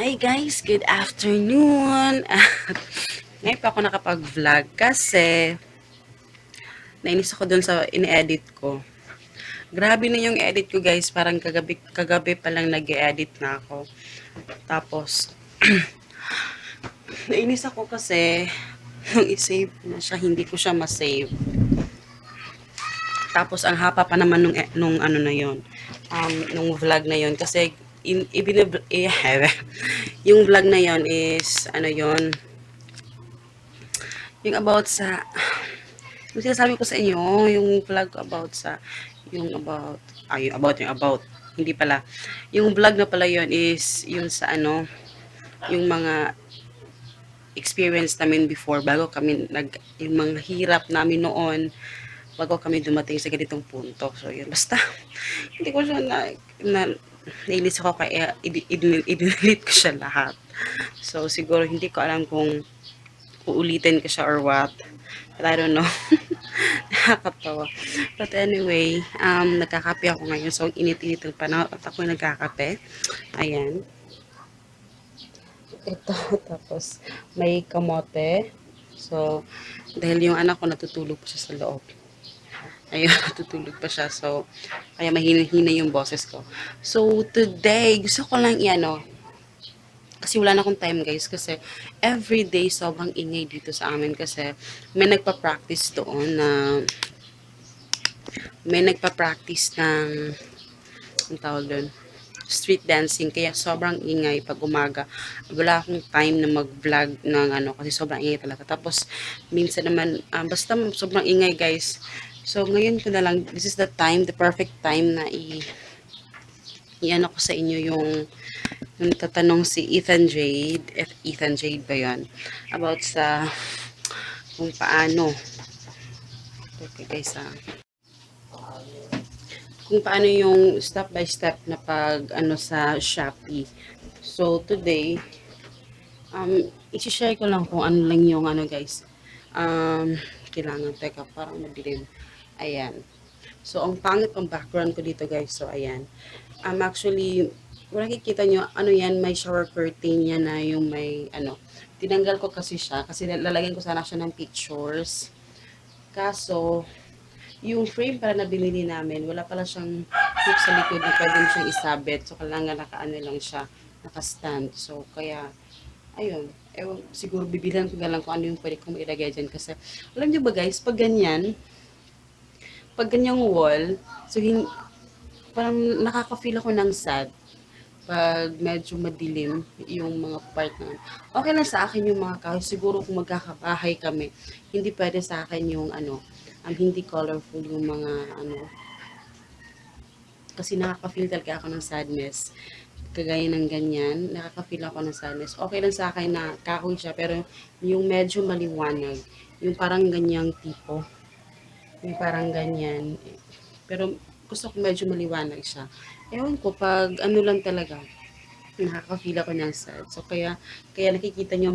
Hi guys, good afternoon. Ngayon pa ako nakapag-vlog kasi nainis ako dun sa in-edit ko. Grabe na yung edit ko guys, parang kagabi pa lang nag-edit na ako. Tapos, nainis ako kasi nung i-save na siya, hindi ko siya ma-save. Tapos, ang hapa pa naman nung ano na yon, nung vlog na yon kasi yung vlog na yon is ano yon, yung about sa yung sinasabi ko sa inyo, yung vlog about sa, yung about, hindi pala. Yung vlog na pala yon is, yung sa ano, yung mga experience namin before, bago kami yung mga hirap namin noon, bago kami dumating sa ganitong punto. So, yun, basta, hindi ko siya nainis ako kaya i-delete ko siya lahat. So, siguro hindi ko alam kung uulitin ko siya or what. But I don't know. Nakakatawa. But anyway, nagkakape ako ngayon. So, init-init ng panahon at ako nagkakape. Ayan. Ito, tapos may kamote. So, dahil yung anak ko natutulog pa siya sa loob. Ayun, natutulog pa siya. So, kaya mahina-hina yung boses ko. So, today, gusto ko lang kasi wala na akong time guys kasi everyday sobrang ingay dito sa amin kasi may nagpa-practice doon na ang tawag doon, street dancing, kaya sobrang ingay pag umaga. Wala akong time na mag-vlog ng ano kasi sobrang ingay talaga. Tapos minsan naman basta sobrang ingay guys. So ngayon ko na lang, this is the time, the perfect time na i-ano ko sa inyo yung tatanong si Ethan Jade ba yan? About sa kung paano. Okay guys kung paano yung step by step na pag ano sa Shopee. So today, i-share ko lang kung ano lang yung ano guys. Kailangan, teka, parang madilim. Ayan. So, ang pangit ang background ko dito guys. So, ayan. Actually, kung nakikita nyo, ano yan, may shower curtain yan na yung may, ano, tinanggal ko kasi siya, kasi lalagyan ko sana siya ng pictures. Kaso, yung frame pala na binili namin, wala pala siyang hook sa likod na pwede mo siyang isabit. So, kailangan naka-ano lang siya, naka-stand. So, kaya, ayun. Ewan, siguro bibilan ko na lang kung ano yung pwede kong ilagay dyan. Kasi, alam niyo ba guys, pag ganyang wall, so, parang nakaka-feel ako ng sad pag medyo madilim yung mga part na. Okay lang sa akin yung mga kahoy. Siguro kung magkakabahay kami, hindi pwede sa akin yung ano, ang hindi colorful yung mga ano, kasi nakaka-feel talaga ako ng sadness. Kagaya ng ganyan, nakaka-feel ako ng sadness. Okay lang sa akin na kahoy siya, pero yung medyo maliwanag, yung parang ganyang tipo, yung parang ganyan. Pero gusto ko medyo maliwanag siya. Ewan ko, pag ano lang talaga, nakaka-feel ako ng sad. So, kaya nakikita nyo,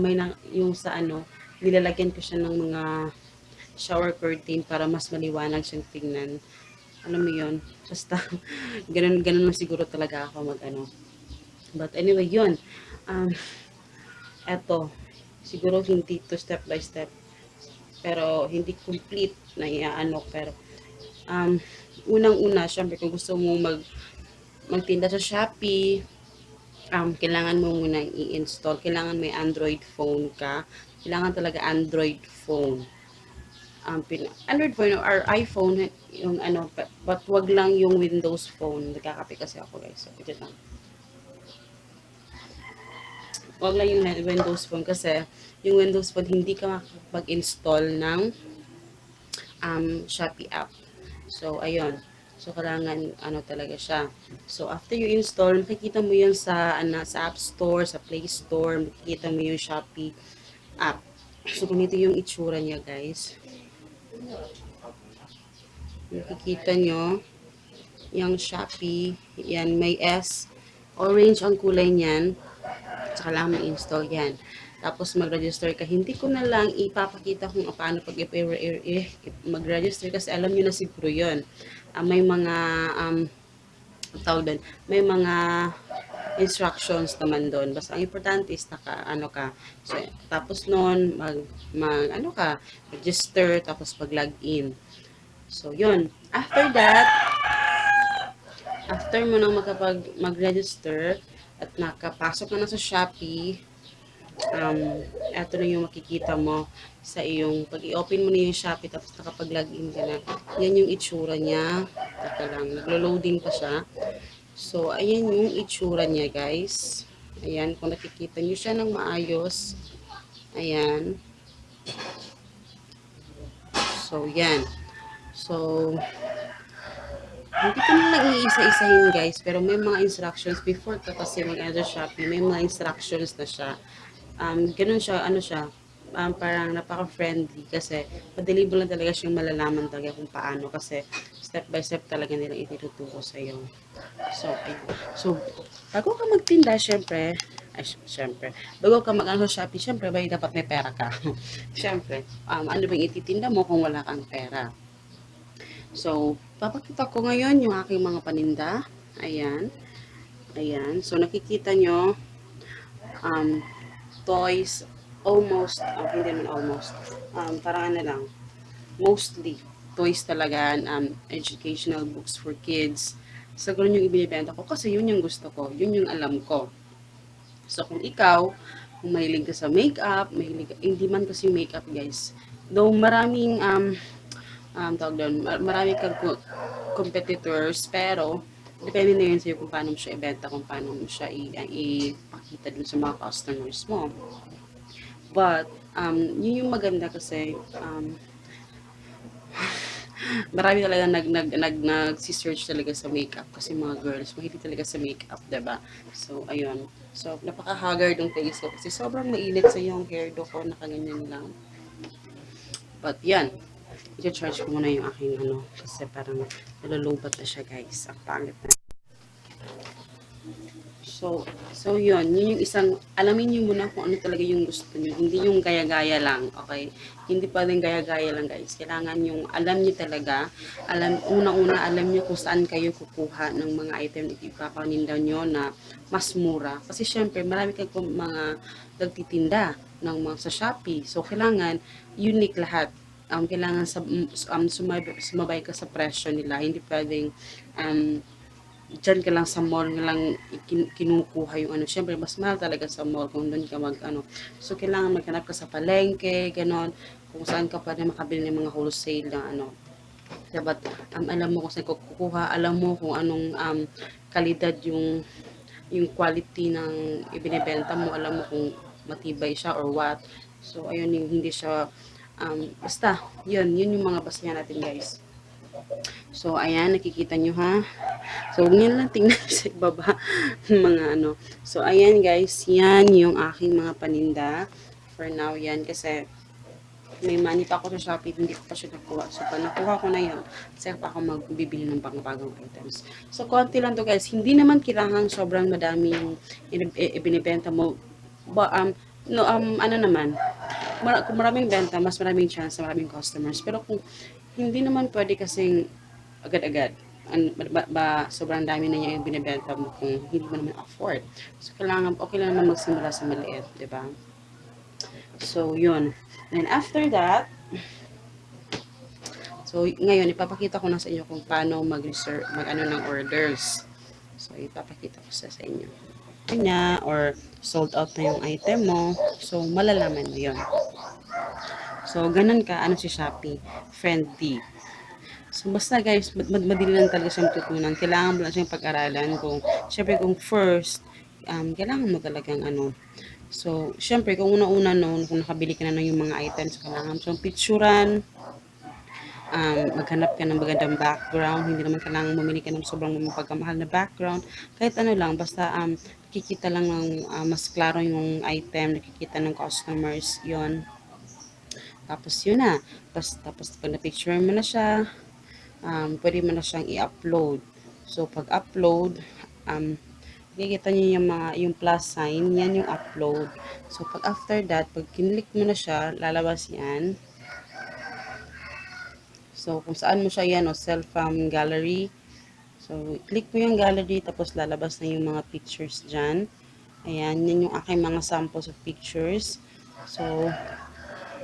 yung sa ano, nilalagyan ko siya ng mga shower curtain para mas maliwanag siyang tingnan. Alam mo yun? Basta, ganun lang siguro talaga ako mag-ano. But anyway, yun. Um, eto, siguro hindi to step by step. Pero, hindi complete na iaano. Pero, um, unang-una, syempre, kung gusto mo magtinda sa Shopee, kailangan mo muna i-install. Kailangan may Android phone ka. Kailangan talaga Android phone. Android phone or iPhone, yung ano, but wag lang yung Windows phone. Nagkakape kasi ako guys. So, ito lang. Wag lang yung Windows phone kasi yung Windows phone hindi ka makakapag-install ng Shopee app. So, ayun. So, kailangan ano talaga siya. So, after you install, makikita mo yun sa App Store, sa Play Store, makikita mo yung Shopee app. So, ganito yung itsura niya, guys. Makikita nyo, yung Shopee, yan, may S. Orange ang kulay niyan. Saka lang ma-install yan. Tapos mag-register ka. Hindi ko na lang ipapakita kung paano pag mag-register kasi alam nyo na siguro yun. May mga tawag doon, may mga instructions naman doon. Basta ang importante is ano ka. So, tapos noon, ano ka, register, tapos mag-login. So, yun. After mo nang mag-register, at nakapasok ka na sa Shopee, eto na yung makikita mo sa iyong, pag i-open mo na yung Shopee, tapos nakapag-login ka na, yan yung itsura niya. Teka lang, naglo-loading pa siya. So, ayan yung itsura niya, guys. Ayan, kung nakikita nyo siya ng maayos. Ayan. So, yan. So, hindi ko na lang iisa-isahin, guys. Pero may mga instructions. Before ka kasi mag-enter Shopee, may mga instructions na siya. Ganun siya, ano siya, parang napaka-friendly kasi madali mo lang talaga siyang malalaman talaga kung paano kasi step by step talaga nilang ituturo sa iyo. So, ayun. So, bago ka magtinda, bago ka mag-ano sa Shopee, syempre, ba, dapat may pera ka. Syempre, ano bang ititinda mo kung wala kang pera? So, papakita ko ngayon yung aking mga paninda. Ayan. Ayan. So, nakikita nyo, um, toys, almost, hindi naman almost, parang ano lang, mostly, toys talaga, educational books for kids. So, ganun yung ibinibenta ko kasi yun yung gusto ko, yun yung alam ko. So, kung ikaw, kung mahilig ka sa makeup, hindi man kasi makeup, guys. Though maraming, tawag doon, marami kang competitors, pero depende na yun sa'yo kung paano mo siya ibenta, kung paano mo siya ipakita dun sa mga customers mo. But, yun yung maganda kasi, marami talaga nag-search talaga sa makeup kasi mga girls, mahilig talaga sa makeup, diba? So, ayun. So, napaka-haggard ng face ko kasi sobrang mainit sa yung hairdo ko, nakaganyan lang. But, yan. I-charge ko muna yung aking ano, kasi parang nalulubat na siya, guys. Ang pangit na. So yun yung isang, alamin niyo muna kung ano talaga yung gusto niyo. Hindi yung gaya-gaya lang, okay? Hindi pwedeng gaya-gaya lang, guys. Kailangan yung alam niyo talaga, unang-una alam niyo kung saan kayo kukuha ng mga item na ipapaninda niyo na mas mura. Kasi syempre, marami kayong mga nagtitinda ng mga sa Shopee. So kailangan unique lahat. Kailangan sumabay ka sa presyo nila. Hindi pwedeng dyan ka lang sa mall nga lang kinukuha yung ano. Siyempre, mas mahal talaga sa mall kung doon ka ano. So, kailangan maghanap ka sa palengke, ganon. Kung saan ka pwede makabili ng mga wholesale na ano. Dapat, alam mo kung saan kukuha, alam mo kung anong kalidad yung quality ng ibinebenta mo, alam mo kung matibay siya or what. So, ayun, yung hindi siya, basta, yun yung mga basihan natin, guys. So, ayan, nakikita nyo ha. So, huwag nyo lang tingnan sa ibaba mga ano. So, ayan guys, yan yung aking mga paninda. For now, yan. Kasi, may money pa ako sa Shopee, hindi ko pa siya nakuha. So, pag nakuha ko na yun, kasi pa ako magbibili ng bagong items. So, konti lang to guys. Hindi naman kailangan sobrang madami yung ibinibenta mo. No, ano naman, kung maraming benta, mas maraming chance na maraming customers. Pero kung hindi naman pwede kasing agad-agad, sobrang dami na niya yung binibenta mo kung hindi mo naman afford. So, kailangan, okay lang naman magsimula sa maliit, di ba? So, yun. Then, after that, so, ngayon, ipapakita ko na sa inyo kung paano mag-ano ng orders. So, ipapakita ko sa inyo. Kanya, or sold out na yung item mo. So, malalaman mo yun. So, ganun ka, ano si Shopee, friendly. So, basta guys, madali lang talaga siyang tutunan. Kailangan mo lang siyang pag-aralan kung, syempre kung first, kailangan mo talagang ano. So, syempre, kung una-una no, kung nakabili ka na ng yung mga items, kailangan mo siyang picturean, maghanap ka ng magandang background, hindi naman kailangan bumili ka ng sobrang pagkamahal na background, kahit ano lang, basta nakikita lang ng mas klaro yung item, nakikita ng customers, yon. Tapos yun na, tapos pag na-picture mo na siya, pwede mo na siyang i-upload. So, pag-upload, makikita niyo yung plus sign, yan yung upload. So, pag after that, pag kinlik mo na siya, lalabas yan. So, kung saan mo siya yan, o self gallery. So, click mo yung gallery, tapos lalabas na yung mga pictures dyan. Ayan, yan yung aking mga samples of pictures. So,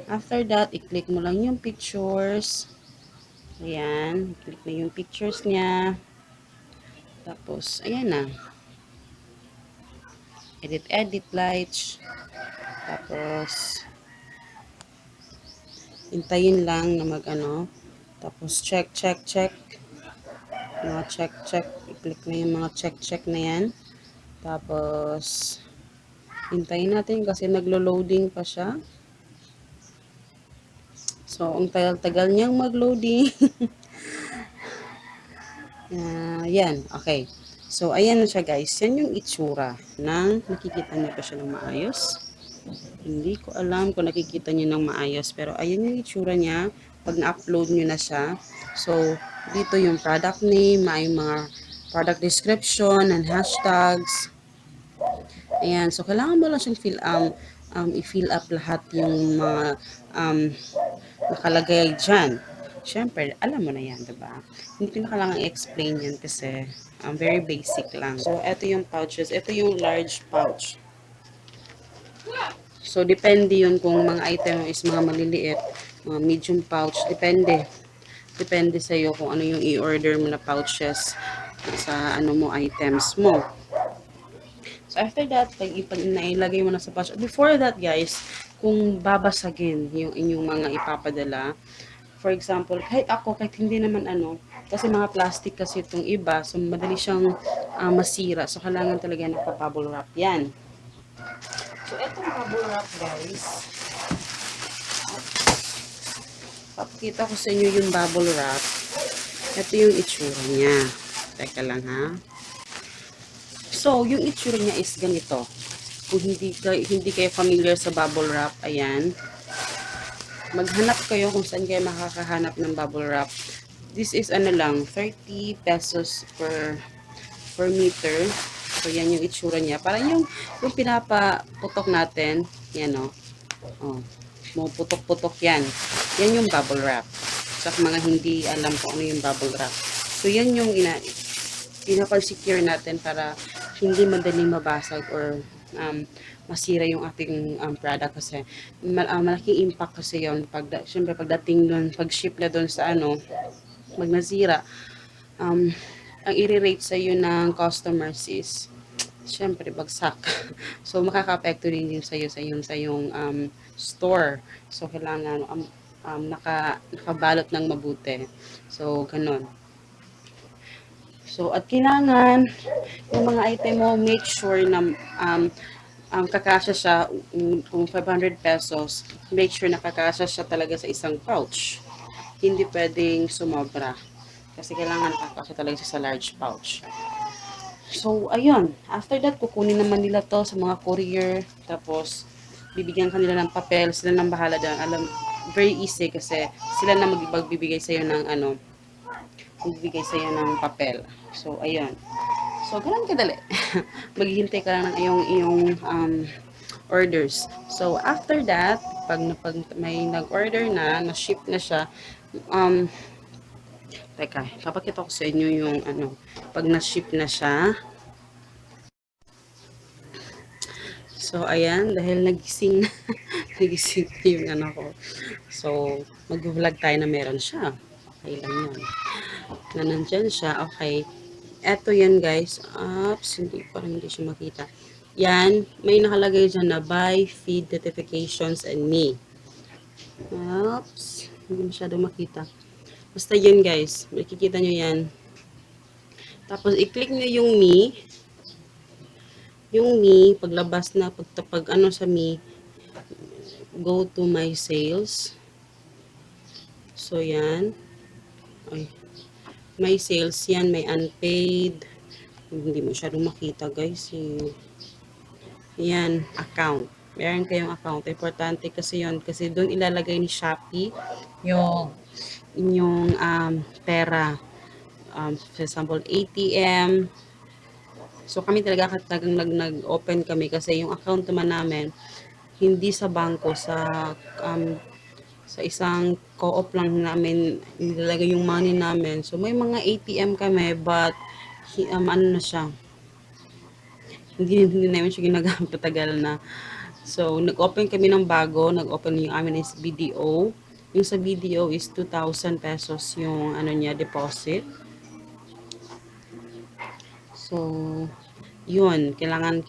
after that, i-click mo lang yung pictures. Ayan, i-click na yung pictures niya. Tapos, ayan na. Edit lights. Tapos, hintayin lang na mag-ano. Tapos, check. Mga check. I-click na yung mga check na yan. Tapos, hintayin natin kasi naglo-loading pa siya. So, ang tagal-tagal niyang mag-loading. Yan, okay. So, ayan na siya guys. Yan yung itsura ng nakikita niyo pa siya ng maayos. Hindi ko alam kung nakikita niyo ng maayos. Pero, ayan yung itsura niya pag na-upload niyo na siya. So, dito yung product name, may mga product description and hashtags. Ayan. So, kailangan mo lang siyang i-fill up lahat yung mga nakalagay dyan. Siyempre, alam mo na yan, diba? Hindi ko na kailangan i-explain yan kasi very basic lang. So, ito yung pouches. Ito yung large pouch. So, depende yun kung mga item is mga maliliit, mga medium pouch. Depende. Depende sa'yo kung ano yung i-order mo na pouches sa ano mo, items mo. So, after that, pag nailagay mo na sa pouch. Before that, guys, kung babasagin yung inyong mga ipapadala, for example, kahit hindi naman ano, kasi mga plastic kasi itong iba, so madali siyang masira. So, kailangan talaga nagpa-bubble wrap yan. So, itong bubble wrap, guys, papakita ko sa inyo yung bubble wrap. Ito yung itsura niya. Teka lang, ha. So, yung itsura niya is ganito. Kung hindi kayo familiar sa bubble wrap, ayan. Maghanap kayo kung saan kayo makakahanap ng bubble wrap. This is ano lang, 30 pesos per meter. So, yan yung itsura niya. Parang yung pinapaputok natin, yan o. Oh, putok-putok yan. Yan yung bubble wrap. Sa mga hindi alam kung ano yung bubble wrap. So, yan yung pinapal-secure natin para hindi madaling mabasag or masira yung ating product kasi malaking impact kasi yon syempre pagdating doon, pag-ship na doon sa ano, pag nasira, ang i-rate sa iyo ng customers is syempre bagsak. So makaka-apekto din yun sa iyo sa yung store. So kailangan nakabalot ng mabuti. So ganun. So at kailangan yung mga item mo, make sure na kakasya siya, kung 500 pesos, make sure na kakasya siya talaga sa isang pouch. Hindi pwedeng sumobra. Kasi kailangan kakasya talaga siya sa large pouch. So, ayun. After that, kukunin naman nila to sa mga courier. Tapos, bibigyan kanila ng papel. Sila nang bahala dyan. Alam, very easy kasi sila na magbibigay sa'yo ng ano, magbibigay sa'yo ng papel. So, ayun. So, ganun kadali. Maghihintay ka lang ng iyong orders. So, after that, pag may nag-order na-ship na siya, teka, papakita ko sa inyo yung ano, pag na-ship na siya. So, ayan, dahil nagising nagising yung ano ko. So, mag-vlog tayo na meron siya. Okay lang yun. Na nandyan siya, okay. Eto yan guys. Oops, parang hindi siya makita. Yan, may nakalagay dyan na buy, feed, notifications, and me. Oops, hindi masyado makita. Basta yun guys, makikita nyo yan. Tapos, i-click nyo yung me. Yung me, paglabas na, pag ano sa me, go to my sales. So, yan. Ay, may sales yan, may unpaid. Hindi mo siya makita guys. Yan, account. Meron kayong account. Importante kasi yon kasi doon ilalagay ni Shopee yung inyong pera. For example, ATM. So, kami talaga katagang nag-open kami kasi yung account naman namin, hindi sa bangko, Sa isang co-op lang namin nilalagay yung money namin. So, may mga ATM kami, but ano na siya, hindi namin siya ginagamit matagal na. So, nag-open kami ng bago, nag-open yung amin is BDO. Yung sa BDO is 2,000 pesos yung ano niya, deposit. So, yun, kailangan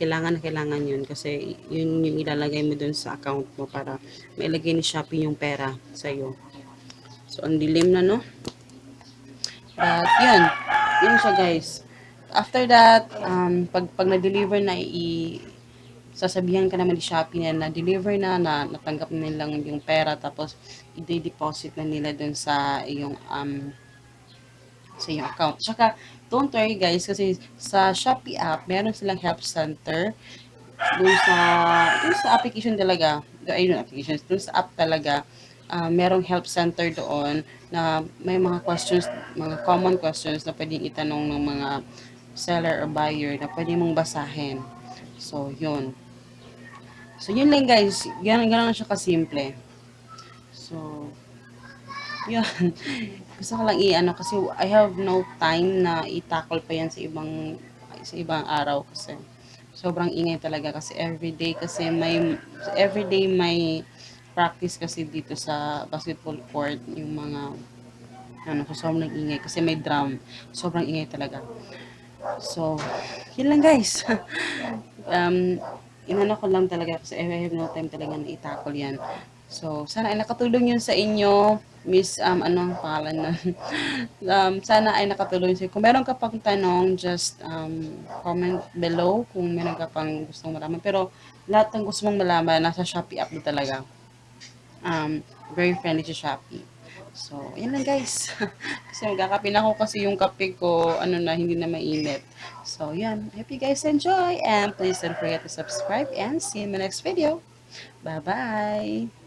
yun kasi yun yung ilalagay mo dun sa account mo para mailagay ni Shopee yung pera sa'yo. So, ang dilim na, no? But, yun siya guys. After that, pag na-deliver na, sasabihan ka naman ni Shopee na na-deliver na natanggap na nilang yung pera, tapos i-deposit na nila dun sa iyong account. Tsaka, don't worry guys, kasi sa Shopee app, meron silang help center dun sa application talaga, ayun applications, dun sa app talaga, merong help center doon na may mga questions, mga common questions na pwedeng itanong ng mga seller or buyer na pwede mong basahin. So, yun. So, yun lang guys. Ganun lang siya kasimple. So, yun. Gusto ko lang i-ano kasi I have no time na i-tackle pa yan sa ibang araw kasi sobrang ingay talaga kasi everyday may practice kasi dito sa basketball court yung mga ano, so sobrang ingay kasi may drum. Sobrang ingay talaga. So, yun lang guys. um, inano ko lang talaga kasi I have no time talaga na i-tackle yan. So, sana ay nakatulong yun sa inyo, Miss, ano ang pangalan nun? Sana ay nakatulong sa'yo. Kung meron ka pang tanong, just comment below kung meron ka pang gustong malaman. Pero, lahat ng gusto mong malaman, nasa Shopee app na talaga. Very friendly sa Shopee. So, yan lang guys. Kasi magkakape na ako kasi yung kape ko, ano na, hindi na mainit. So, yan. I hope you guys enjoy and please don't forget to subscribe and see you in my next video. Bye-bye!